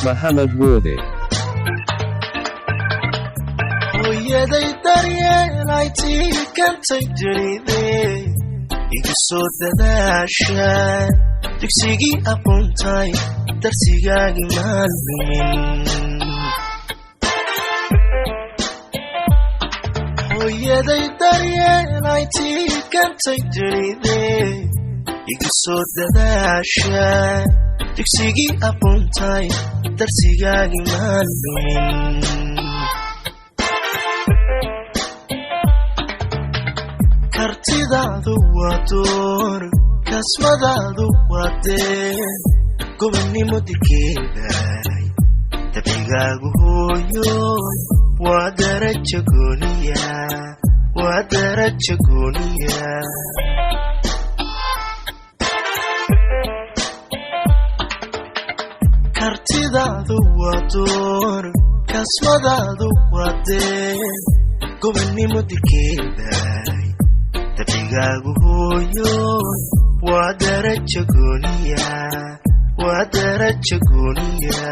Mohammed Wardi. Hooyaday daryeelay tii kantay dunide, igu soo dadaasha dugsigii aqoontay, darsigaagi maallumin. Hooyaday daryeelay tii kantay dunide, igu soo dadaasha dugsigii aqoontay, darsigaagi maallumin. Kartidaadu waa door, kasmadaadu waa dee, gobonnimo dirkeeday dabcigaagu hooyo waa darajo gooniya, waa darajo gooniya. Kartidaadu waa door, kasmadaadu waa dee, gobonnimo dirkeeday dabcigaagu hooyo waa darajo gooniya, waa darajo gooniya.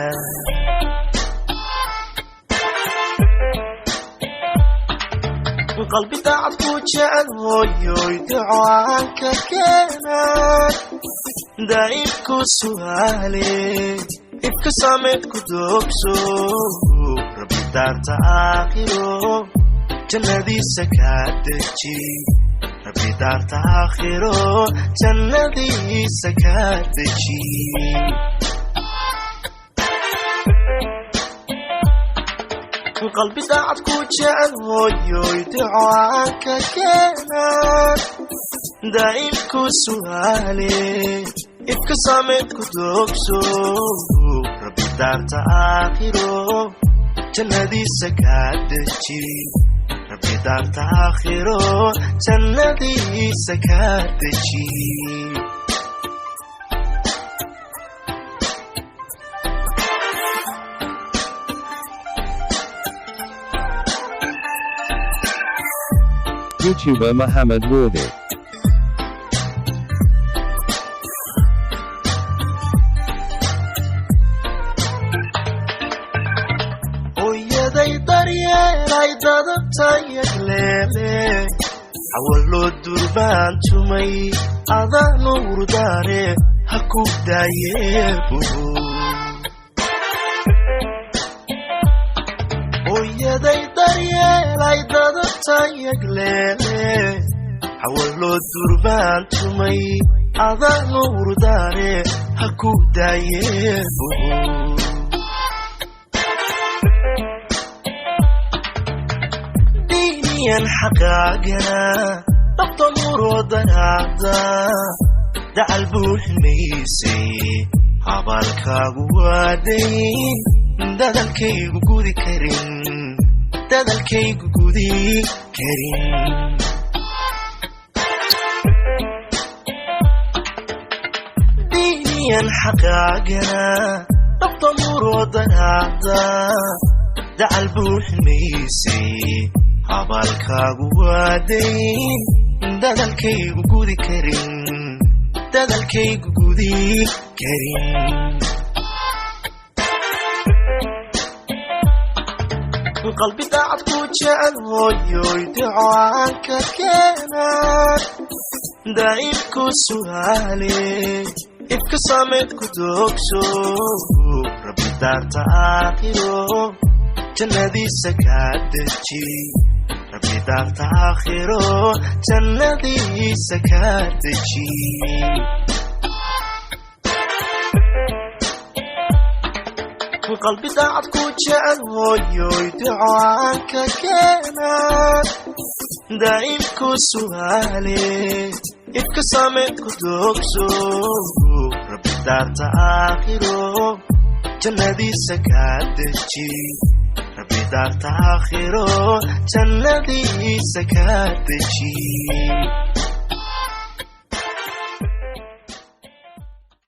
Qalbi daacad ku jecel hooyoy, ducaanka keena daa'ibku su'aale, ifka sameed ku doogso, Rabbi daarta aakhiro jannadiisa kaa deji, Rabbi daarta aakhiro jannadiisa kaa deji. Qalbi daacad ku jecel hooyoy, ducaanka keena daa'ibku su'aale, ifka sameed ku doogso, Rabbi daarta aakhiro jannadiisa kaa deji, Rabbi daarta aakhiro jannadiisa kaa deji. YouTuber Mohammed Wardi. Hooyaday daryeelay dadabtayagleele, xawaloo durbaan tumay adaanu wurdaare ha ku daayeebu. Hooyaday daryeelay dadabtayagleele, xawaloo durbaan tumay adaanu wurdaare ha ku daayeebu. Diiniyan xaqaagana dhabta murodanaada dacal buuximaysay, abaalkaagu waa dayn dadalkaygu gudi karin, dadalkaygu gudi karin. Diiniyan xaqaagana dhabta murodanaada dacal buuximaysay, abaalkaagu waa dayn dadalkaygu gudi karin, dadalkaygu gudi karin. Qalbi daacad ku jecel hooyoy, ducaanka keena daa'ibku su'aale, ifka sameed ku doogso, Rabbi daarta aakhiro jannadiisa kaa deji, Rabbi daarta aakhiro jannadiisa kaa deji. Qalbi daacad ku jecel hooyoy, ducaanka keena daa'ibku su'aale, ifka sameed ku doogso, Rabbi daarta aakhiro jannadiisa kaa deji, Rabbi daarta aakhiro jannadiisa kaa deji.